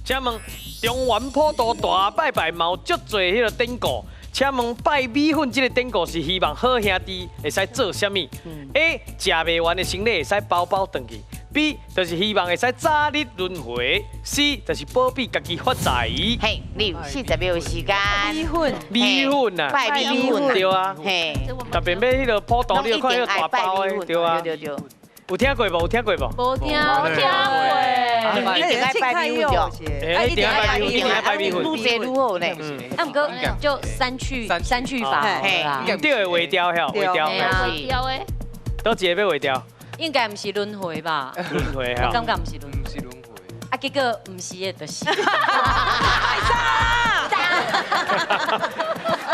請問中元普渡大拜拜嘛有足濟彼个典故，請問拜米粉這个典故是希望好兄弟會使做啥物？A 食袂完的生理會使包包轉去。B 就是希望會使早日輪迴，C 就是保庇家己發財。嘿，你有40秒時間。米粉，米粉啊，拜米粉啊，對啊，嘿，特別欲彼个普渡，你有看彼个大包的，對啊，對對對。有聽過無？有聽過無？無聽，無聽過。一定愛拜米粉對，一定愛拜米粉，一定愛拜米粉。愈濟愈好呢。啊，毋過就刪去法啦。對，會掉曉，會掉。會掉的。佗一個欲劃掉？應該毋是輪迴吧？輪迴我感覺毋是輪，毋是輪迴。啊，結果毋是的，就是。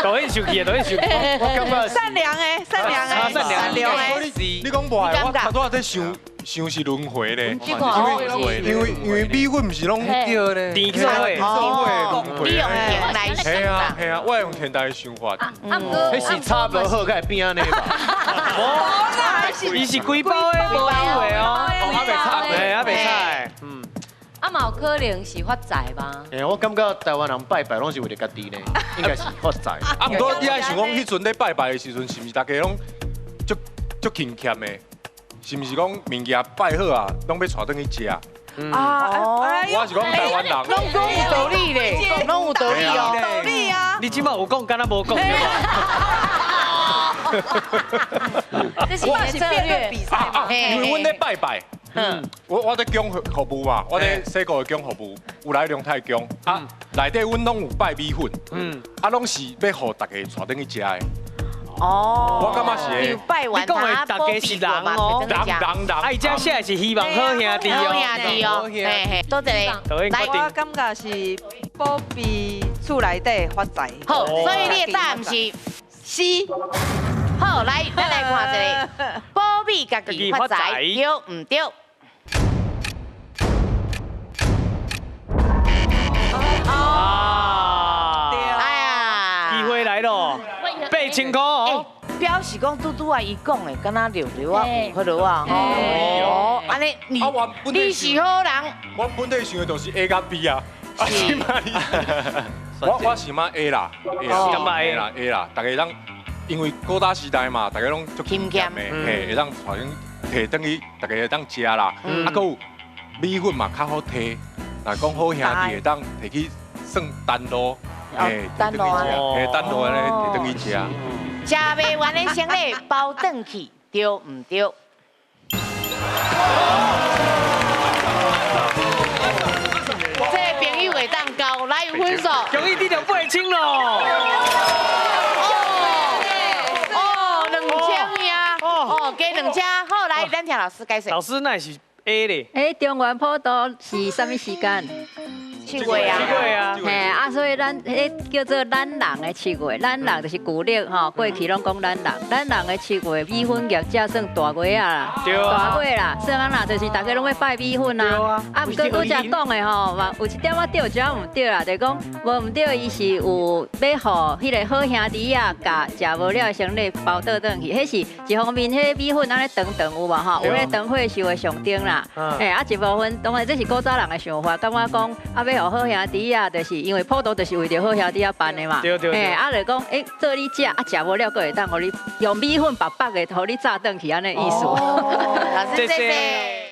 導演生氣，導演生氣。我感覺善良的，善良的，善良的。你講無愛，我頭拄仔在想，想是輪迴咧。因為米粉毋是攏對咧，甜做伙，輪迴。你用現代想法。係啊，我用現代的想法。啊，毋過，彼是炒無好，才會變按呢吧？伊是規包的，無以為哦。還袂炒，嘿，還袂炒的。嗯。啊，嘛有可能是發財吧？欸，我感覺台灣人拜拜攏是為著家己呢，應該是發財。啊，毋過你愛想講，彼陣咧拜拜的時陣，是毋是大家攏足足勤儉的？是毋是講物件拜好啊，攏欲帶轉去食？啊，我是講台灣人，攏講有道理咧，攏有道理哦，道理啊！你這擺有講，敢若無講。這是辯論比賽嘛？因為阮咧拜拜。嗯，我咧供服務嘛，我咧細個的供服務，有來龍太宮啊，內底阮攏有拜米粉，啊，攏是欲予大家帶轉去食的。哦，我感覺是。拜完你講的大家是人哦，人人人。啊，伊這寫的是希望好兄弟哦，好兄弟哦，嘿嘿，多謝你。來，我感覺是保庇厝內底發財。好，所以你的答案是 C。好，來，咱來看一下，保庇家己發財，對毋對？啊！哎呀，機會來咯，8000塊哦。表示講拄拄仔伊講的，敢若對對啊，有彼落啊。哦，按呢你你是好人。我本底想的就是 A 佮 B 啊，啊是嘛？我是嘛 A 啦，A 啦 A 啦 A 啦，大家攏因為古早時代嘛，大家攏足勤儉的，嘿，會當帶轉提轉去，大家會當食啦。啊，閣有米粉嘛較好提，若講好兄弟會當提去算單路，嘿，提轉去食，嘿，單路按呢提轉去食。食袂完的生理包轉去，對毋對？這個朋友會當交來有分數，恭喜你就8000咯。哦，2000呀，哦，加2000，好，來，咱聽老師解釋。老師那是 A 咧。欸，中元普渡是啥物時間？七月啊，七月啊，嘿啊，所以咱彼叫做咱人的七月，咱人就是舊曆吼，過去攏講咱人，咱人的七月米粉業者算大月仔啦，大月啦，算按怎就是大家攏欲拜米粉啊。啊，毋過拄才講的吼，嘛有一點仔對，有一點毋對啦，就是講無毋對，伊是有欲予彼个好兄弟仔，共食無了的生理包倒轉去，彼是一方面，彼米粉按呢長長有無吼，有彼長歲壽的象徵啦。嘿，啊一部分當然這是古早人的想法，感覺講啊欲予好兄弟仔，就是因為普渡就是為著好兄弟仔辦的嘛。對對。嘿，啊就講，欸，做你食，啊食無了，閣會當予你用米粉白白的，予你炸轉去按呢意思。老師謝謝。